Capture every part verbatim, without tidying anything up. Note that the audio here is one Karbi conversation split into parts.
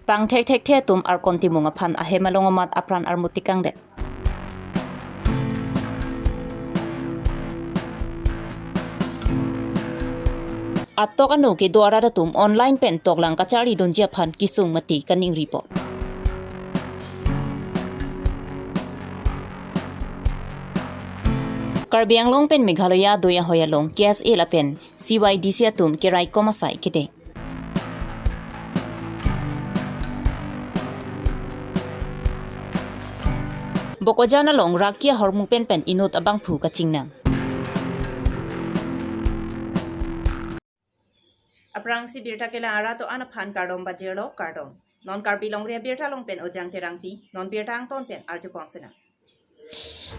Pangthekthekthe atum Arkoi Timung aphan ahem along amat apran armut tekangdet. Atok anu kedo arat atum online pen toklang kacharlidunji aphan kesung mati kaningri apot. Karbi Anglong pen Meghalaya doi ahoi along K S A lapen C Y D C atum keraikom asai kedeng. Bokajan along raki ahormu penpen inut abangphu kachingnang. Aphrangsi birta kelang arat do-an aphan kardom pajirlo, kardom. Non Karbi Longri Abirta along pen Ojang Terangpi, non birta angton pen arjupon sinang.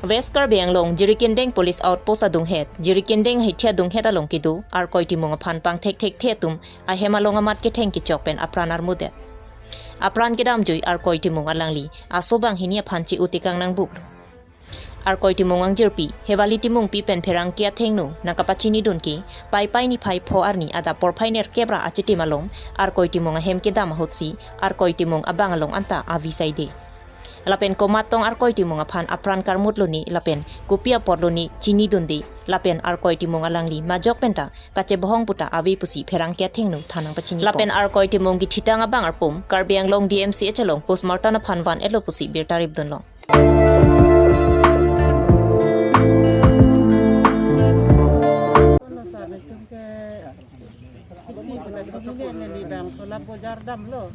West Karbi Anglong, Jirikindeng Police Outpost adunghet, Jirikindeng Hithia adunghet along kedo Arkoi Timung aphan pangthekthekthe atum ahem along amat ketheng kechok pen apran armutdet. Apran kedamjui Arkoi Timung alangli aso banghini aphan chi-u tekang nangbuklo. Arkoi Timung angjirpi Hewali Timungpi pen pherangke athengno nangkapachinidun ke, Paipai niphai pho arni adap porphai nerkep ra achitim along Arkoi Timung ahem kedam ahutsi Arkoi Timung abang along anta avi saide. Lapen komat tong Arkoi Timung aphan apran karmutlo ne lapen kopi apotlo ne chinidunde, lapen Arkoi Timung alangli majok penta kachebohong puta ave pusi pherangke athengno than nangpachinipon. Lapen Arkoi Timung kethitang abang arpum Karbi Anglong D M C H along postmortem aphan van-etlo pusi birta ripdunlong. Kono sa netum ke, ini kena sini neli bang, sola bojar damlo.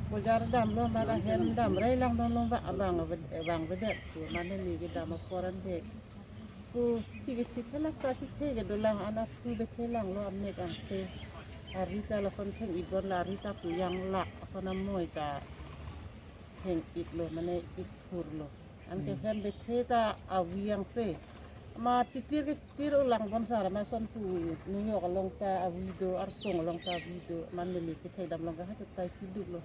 Bojar damlo, mara hem dam, railang dong long bang, abang, abang bedet. Mane ni kedam aporan dek. Ku, tiga tiga lak sa tiga kedolang, anak ku bekelang lo, amek angse. Arita lason theng ibon la, arita ku yang lak, ason amoi ta theng itlo, mane ikhurlo. Anke Hmm. hem bethe ta avi angse. Ma titir ke tir ulang pon sar, ma son pu New York along ta avi do, Arsong along ta avi do, mane neli kethek damlong ke ha ta tai kiduk lo.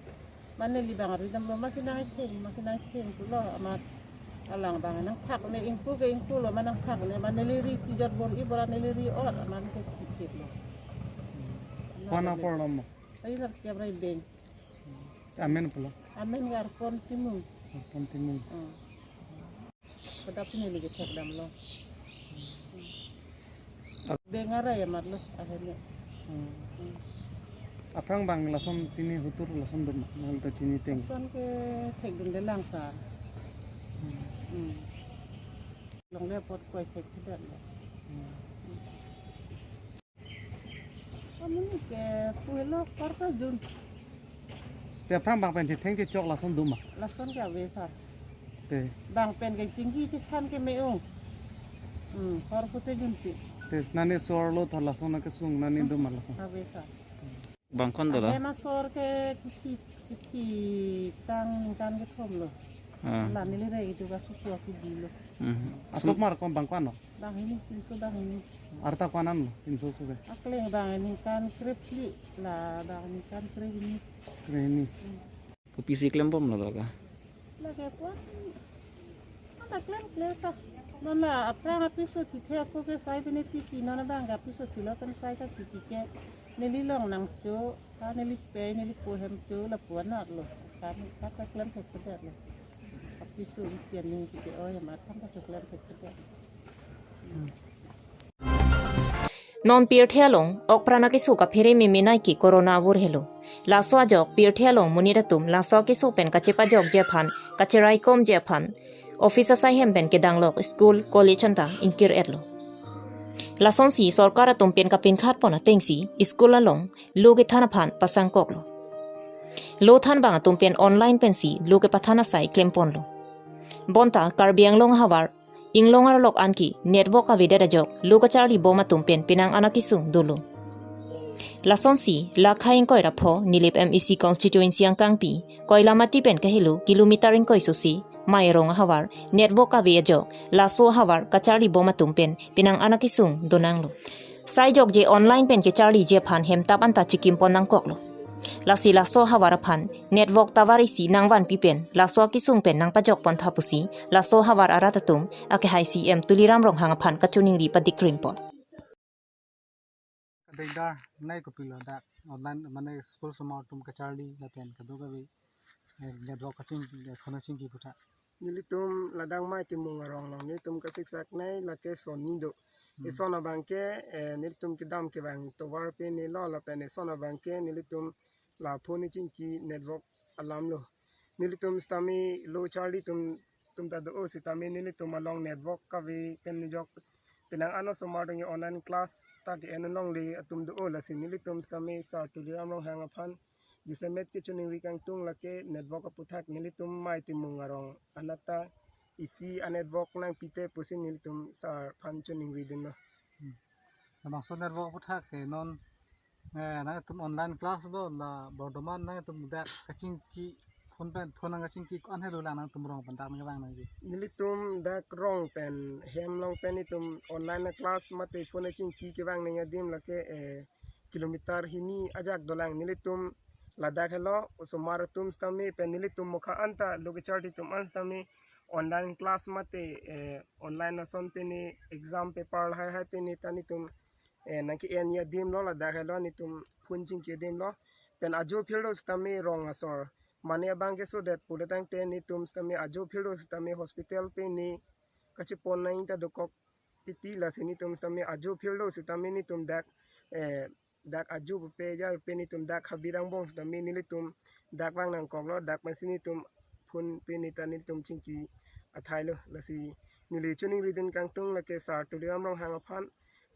Mane neli bang ari damlo, ma sinai theng, ma sinai theng pulo, ma alang bang nangthak ne ingpu ke ingpu lo, ma nangthak ne, ma neli ri tijot bor-i bor-a neli ri ot, ma neli kethek lo. Kwana porlom mo? Ai lar kebrai beng. Amen pulo? Amen Arkoi Timung. Arkoi Timung. Hmm. Kedap sini lagi cek damlo. Dengar ya matlo akhirnya. Hmm. Hmm. Aphrang bang lason pini hutur lason dun, nang ta chiniteng. Lason kethekdunde lang sa. Hmm. Hmm. Longle apot koi thekthedet lo. Hmm. Amonit ke puhelo kor kajun. Te aphrang bang pen chetheng chechok lason duma? Lason ke ave sar. Te. Bang pen ke chingki chethan ke me-ong. Hmm, kor pute junti. Te nani sorlo tho lason kesung nani duma lason? Ave sar. Bang kon dola? Ahem asor ke kithi, kithi tang ningkan kethom lo. Ah. La neli re itu kasu tua kudilo. Mhm. Asok mar kon bang ko-an lo? Banghini, pinso banghini. Arta ko-an lo, pinso sudah. Akleng bang ningkan krephli, la bang ningkan krehini. Krehini. Hmm. Kopisi klembomlo ka? Lake ko-an, anta klemkle ta. Non la aphrang apiso thithe ako ke sai pine titi, non bang ke apiso thilo kan sai ta titi ke. Neli long nangcho, ta neli pe, neli po hem cho, lapu-an lo. Kan ta klemthekthedet lo. Apiso ipian ning kiti oi, ma than ta klemthekthedet. Non pirthe along okpran akeso kaphere meme nai ke corona avur helo. Laso ajok pirthe along monit atum laso akeso pen kachepajokji aphan, kacheraikomji aphan, office asai hem pen kedanglok school, college anta ingkir-etlo. Lasonsi sorkar atum pen kapinkhatpon atengsi school along lo kethan aphan pasangkoklo. Lo thanbang atum pen online pensi lo kepathan asai klemponlo. Bonta Karbi Anglong ahavar inglong arlok anke network avedet ajok lo kacharlibom atum pen penang an akesung dolo. Lasonsi Lakhai ingkoi ra pho Nilip M A C constituency angkangpi Koilamati pen kahelo kilometer ingkoi sose Mairong ahavar network ave ajok laso ahavar kacharlibom atum pen penang an akesung donanglo. Sai jokje online pen kecharliji aphan hemtap anta chikimpon nangkoklo. Lasi laso ahavar aphan network tower isi nangvanpi pen laso akesung pen nangpajokpon tha pusi laso ahavar arat atum akehai C M Tuliram Ronghang aphan kachiningri padikrimpon. Kadekda nai kopilo dak online mane school osomar atum kacharli lapen kadokave eh, network kaching, eh, phone chingki aputhak? Nelitum ladak Mei Timung arong along nelitum kasiksak nei lake sonni do. Hmm. Eson abang ke, eh, nelitum kedam kevang tovar pen nelo lapen eson abang ke nelitum la phone chingki network alam lo. Nelitum sitame lo charli atum, atum ta do-o sitame nelitum along network kave pen jok penang ano osomar atum online class ta ke-en longle atum do-o, lasi nelitum sitame Sir Tuliram Ronghang aphan jasemet kechiningri kangtung lake network aputhak nelitum Mei Timung arong anat ta isi a-network nangpite pusi nelitum sir aphan chiningri dunlo. Hmm. Labangso network aputhak ke non, eh, nangtum online class do la bortoman nangtum dak kachingki phone pen, phone nang kachingki ko-an helo la nangtum rong pen dak nangvang nangji? Nelitum dak rong pen hem along pen itum online class mate phone chingki kevang nangji adim lake, eh, kilometer hini ajak dolang. Nelitum ladak helo osomar atum sitame pen nelitum mokha anta lo kecharli atum an sitame online class mate, eh, online ason pen exam paper lahai hai pen ta nelitum, eh, nangke-enji adim lo, ladak helo nelitum phone chingki adim lo. Pen ajo phirlo sitame rong asor mane abang ke sodet pule tangte nelitum sitame ajo phirlo sitame hospital pen kachepon nangji ta dokok titi, lasi nelitum sitame ajo phirlo sitame nelitum dak, eh, dak ajo pupe ja pen nelitum dak habit angbong sitame nelitum dak vang nangkoklo, dak pensi nelitum phone pen ta nelitum chingki athailo. Lasi neli chiningri dun kangtung lake Sir Tuliram Ronghang aphan,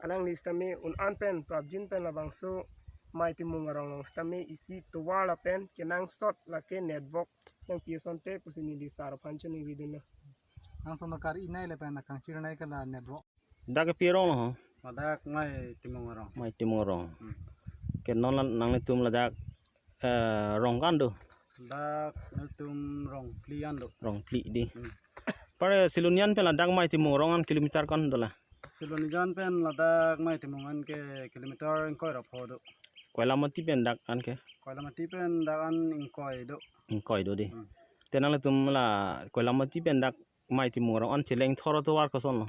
alangli sitame un-an pen prapjin pen labangso Mei Timung arong along sitame isi tovar lapen kenangsot lake network nangpi asonte pusi neli sir aphan chiningri dunlo. Nangtum akar inai le pen akangchir nai ke la network. Dak ke pi arong lo ho? Ladak Mei Timung arong. Mei Timung arong. Hmm. Ke non la nanglitum ladak, eh, rong ko-an do? Dak nelitum rong phli an do. Rong phli di. Hmm. Pare Silonijan pen ladak Mei Timung arong an kilometer ko-an do la? Silonijan pen ladak Mei Timung an ke kilometer ingkoi ra pho do. Koilamati pen dak an ke? Koilamati pen dak an ingkoi do. Ingkoi do di. Hmm. Te nanglitum la Koilamati pen dak Mei Timung arong an cheleng thor tovar koson lo?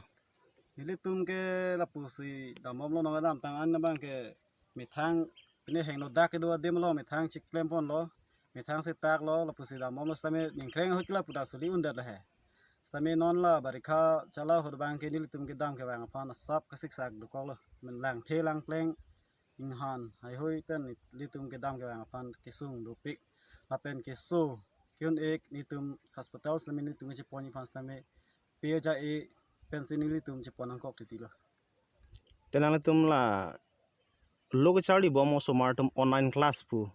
Nelitum ke lapusi dambomlo, nong damtang an abang ke methang pine hingno dak kedo adim lo, methang chiklemponlo, methang setak lo, lapusi dambomlo sitame ningkreng ahut ke lapu ta suli undet le he. Sitame non la barikha chala ahut abang ke nelitum kedam kevang aphan asap kasiksak dokoklo. Men langthe langpleng inghan haihui pen nelitum kedam kevang aphan kesung dopik lapen keso ke-un-ek, nelitum hospital sitame nelitum kecheponji aphan sitame P H I A pensi nelitum chepon nangkok titi lo. Te nanglitum la lo kecharli bom osomar atum online class pu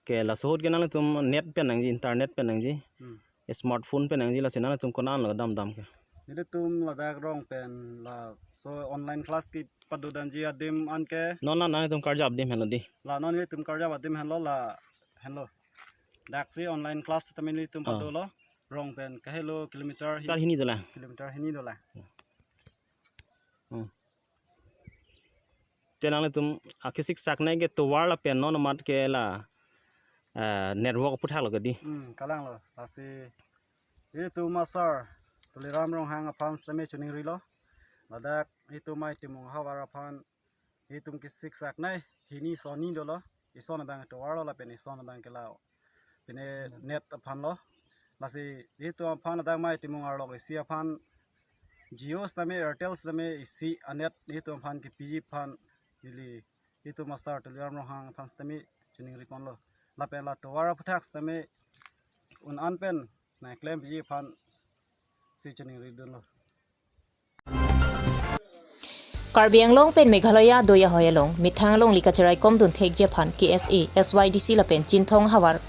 ke laso ahut ke nanglitum net pen nangji, internet pen nangji, Hmm. smartphone pen nangji, lasi nanglitum konat lo damdam ke? Nelitum ladak rong pen laso online class kepado damji adim an ke. Non la nanglitum karjap adim henlo di? La non nelitum karjap adim henlo, la henlo. Daksi online class sitame nelitum Ah. padolo. Rong pen kahelo kilometer hi-, Kilometer hini dolang. Kilometer hini dolang. Hmm. Te nanglitum akesik saknai ke tovar lapen non amat ke la, eh, network aputhak lo ke di. Hmm, kalang lo. Lasi itum asar Tuliram Ronghang aphan sitame chiningrilo. Ladak itum Mei Timung ahavar aphan itum kesik saknai hini sonni dolo. Ison abang tovar lo lapen ison abang ke la pine net aphan lo. Lasi itum aphan ladak Mei Timung arlo isi aphan Jio sitame Airtel sitame isi anet itum aphan kepiji aphan ili itum asar Tuliram Ronghang aphan sitame chiningri ponlo. Lapen la tovar aputhak sitame un-an pen nangklempiji aphan si chiningri dunlo. Karbi Anglong pen Meghalaya adoi ahoi along methang alongli kacharaikom dun thekji aphan K S A, S Y D C lapen Chinthong ahavar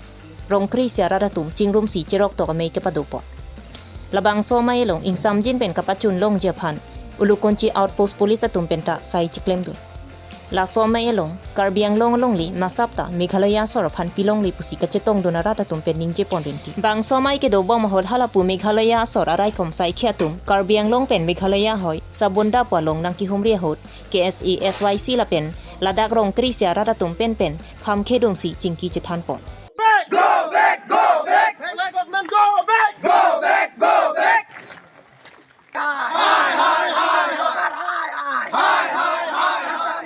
rong kre isi arat atum chingrumsi cheroktok amei kepadopon. Labangso amei along ingsamjin pen kapachun longji aphan Ulukonchi Outpost Police atum penta sai chiklemdun. Laso amei along Karbi Anglong alongli masap ta Meghalaya asor aphan pilongle pusi kachetongdun arat atum pen ningjepon rinti. Bangso amei kedobom ahut halapu Meghalaya asor araikom saikhi atum Karbi Anglong pen Meghalaya ahoi Sabunda pu along nangkehumri ahut K S A, S Y C lapen ladak rong kre isi arat atum penpen kham khedungsi chingki chethanpon. Back! Go back! Go back! Meghalaya government, go back! Go back! Go back!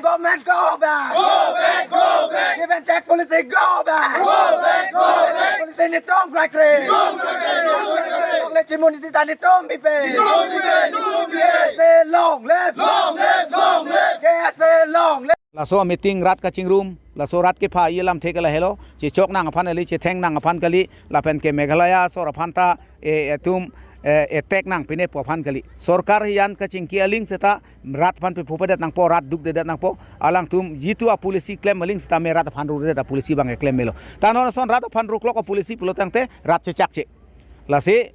Government Go back! Go back! Go back! Give and take policy, go back! Go back! Go back! Policy netum krakre! Netum krakre! Netum krakre! Longle chimun isi ta netum bipe! Netum bipe! Netum bipe! K S A long live! Long live! Long live! K S A long live! Laso meeting rat kachingrum, laso rat kepha alam thek lahelo, chechok nang aphan kali, chetheng nang aphan kali, lapen ke Meghalaya asor aphan ta, e, etum, e, attack nang pine pu aphan kali. Sorkar hiyan kachingki aling seta, rat aphan pephupedet nangpo, rat dukdedet nangpo, alangtum jitu apolicy klem aling seta me rat aphan rudet apolicy abang klem melo. Ta non ason rat aphan ruklok apolicy pulo tangte, rat chechakche. Lasi,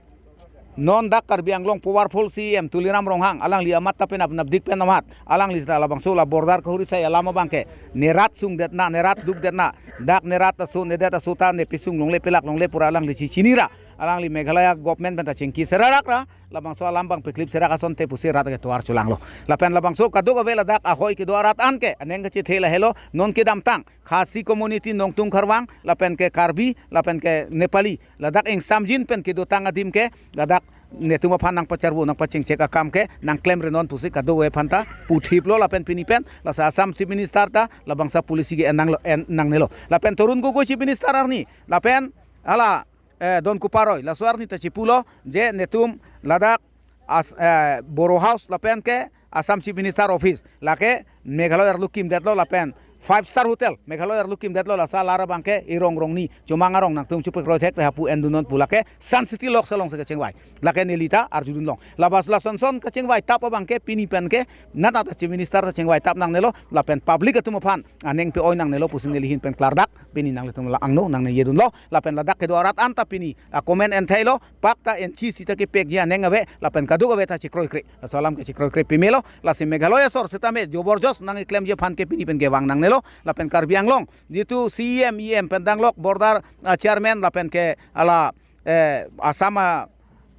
non dak Karbi Anglong powerful C E M Tuliram Ronghang, alangli amat ta penap napdik pen amat, alangli seta labangso la border kahuri sai alam abang ke, ne rat sungdetna, ne rat dukdetna, dak ne rat aso, nedet aso ta, ne pisung longle pelak longle pura alangli si chinira, alangli Meghalaya government pen ta chingki serarak ra, labangso alam abang peklip serak asonte pusi rat ke tovar cholanglo. Lapen labangso kadokave ladak ahoi kedo arat an ke, aneng kachethe lahelo, non kedamtang, Khasi community Nongtung Kharwang, lapen ke Karbi, lapen ke Nepali, ladak ingsamjin pen kedotang adim ke, ladak netum aphan nangpacharvo, nangpachingchek akam ke, nangklemre non pusi kadokave aphan ta, puthiplo lapen pini pen, lasi Assam Chief Minister ta, labangso policy ke en nanglo, en nangnelo. Lapen Tarun Gogoi Chief Minister arni, lapen, hala, eh, Don Kupar Roy, laso arni ta chipulo, je netum ladak as, eh, Boro House lapen ke Assam Chief Minister Office, lake Meghalaya arlo kimdetlo lapen five star hotel, Meghalaya arlo kimdetlo lasi alar abang ke irong rongni, chomang arong nangtum chepekroi thek te hapu endunnon pu lake Sun City Lodge alongsi kachingvai. Lake neli ta arjudunlong. Labas lason son kachingvai tap abang ke pini pen ke, nat nat Chief Minister ta chingvai tap nangnelo, lapen public atum aphan, aneng pe-oi nangnelo pusi neli ahin pen klardak, pini nanglitum la angno nangnedunlo, lapen ladak kedo arat an ta pini, a comment enthailo, pak ta enchi sita kepekji aneng ave, lapen kadokave ta chekroikre. Laso alam ke chekroikre pimelo, lasi Meghalaya asor setame joborjos nangklemji aphan ke pini pen kevang nangnelo, lapen Karbi Anglong, jitu C E M, E M pen danglok border, ah, chairman, lapen ke hala, eh, Assam, ah,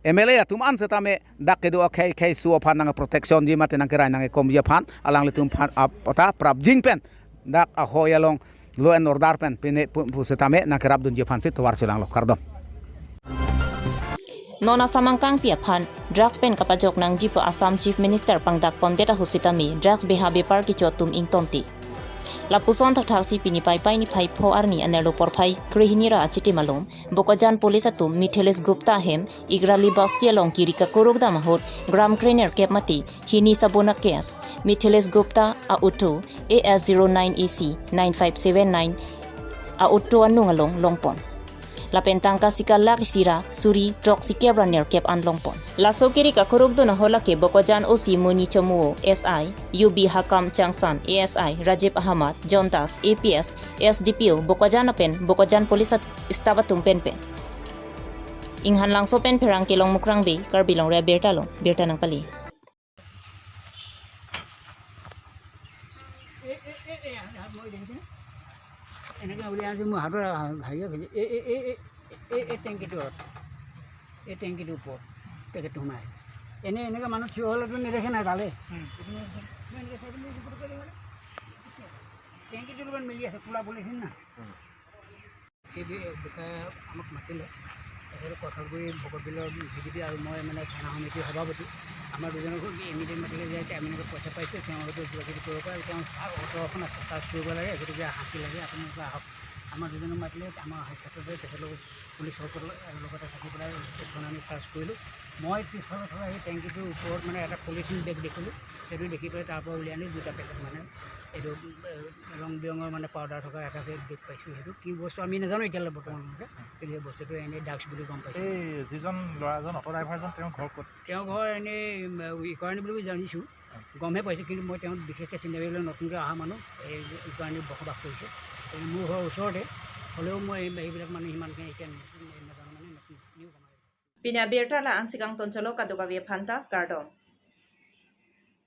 M L A atum an setame dak kedo akhei khei su aphan nangprotectionji mate nangkerai nangkomji aphan, alanglitum aphan, ah, ta prapjin pen dak ahoi along law and order pen pine pu, pu setame nangkerapdunji aphansi tovar cholanglo, kardom. Non Assam angkangpi aphan drugs pen kapajok nangji pu Assam Chief Minister pangdak pondet ahut setame drugs beha bepar kecho atum ingtonte. Lapuson thakthaksi pini Paipai niphai pho arni anerlo porphai krehini ra achitim along Bokajan Police atum Mithilesh Gupta ahem Igrali Basti along kiri kakuruk dam ahut gram krenerkep mate hini sabona case, Mithilesh Gupta a-auto A S zero nine A C nine five seven nine a-auto anung along longpon. Lapen tangka sika lakh isi ra suri throksi kep ra nerkep an longpon. Laso kiri kakuruk dun ahut lake Bokajan O C Muni Chomuo, S I Yubi Hakam Changsan, A S I Rajib Ahmad, John Das, A P S, S D P O, Bokajan lapen Bokajan Police at-, staff atum pen pen. Inghan Langso pen Pherangke along Mukrang Bey, Karbi Longri Abirta along birta nangpale. এনেকে উলিয়াই আনিছো, মোৰ হাতৰ হেৰিয়ে খাইছে। এই, এই, এই, এই, এই, এই টেংকিটোৰ, এই টেংকিটোৰ ওপৰত পেকেটটো সোমাই। এনে, এনেকে মানুহ থিয় হ'লেতো নেদেখে নাই তালে। হুম। এইপিনে আছে। মই এনেকে চাই পিনে এইটো ফটো কৰি দিম মানে। টেংকিটোৰ লগত মিলি আছে, ক'লা পলিথিন না। হুম। সেই বি-, বিষয়ে আমাক মাতিলে। তেখেতে কঠালগুৰি ভকতবিলৰ যোগেদি আৰু মই মানে থানা সমিতিৰ সভাপতি। আমাৰ দুজনকো ইমিডিয়েট মাতিলে যে এতিয়া আমি এনেকৈ পইচা পাইছোঁ, তেওঁ হয়তো যোগাযোগ কৰিব পাৰে, তেওঁ চা-, অটো এখন আছে, চাৰ্জ কৰিব লাগে, গতিকে হাতী লাগে, আপোনালোকে আহক। আমাৰ দুজনক মাতিলে আমাৰ হেডকোৱাৰ্টাৰতে তেখেতলোকক পুলিচৰ ওপৰত লগতে থাকি পেলাই এখন আমি চাৰ্জ কৰিলোঁ। মই পিছফালে থকা সেই টেংকিটোৰ ওপৰত মানে এটা পলিথিন বেগ দেখিলোঁ, সেইটো দেখি পেলাই তাৰ পৰা উলিয়াই আনি দুটা পেকেট মানে এইটো, এ, ৰং বিৰঙৰ মানে পাউডাৰ থকা এটা বেগ পাইছোঁ। সেইটো কি বস্তু আমি নাজানো এতিয়ালৈ বৰ্তমানলৈকে, কিন্তু সেই বস্তুটো এনেই ড্ৰাগছ বুলি গম পাইছোঁ। এই যিজন ল'ৰাজন, অটো ড্ৰাইভাৰজন, তেওঁৰ ঘৰ ক'ত? তেওঁৰ ঘৰ এনেই, উম, ইকৰাণী বুলি জানিছোঁ, গমহে পাইছোঁ, কিন্তু মই তেওঁক বিশেষকৈ চিনি নাপালোঁ, নতুনকৈ অহা মানুহ, এই ইকৰাণীত বসবাস কৰিছে। এই মোৰ ঘৰৰ ওচৰতে, হ'লেও মই এই, এইবিলাক মানে সিমানকৈ এতিয়া নাজানো, মানে নতুন new comer. Pini abirta la-an si kangtonchotlo, kadokave aphanta kardom.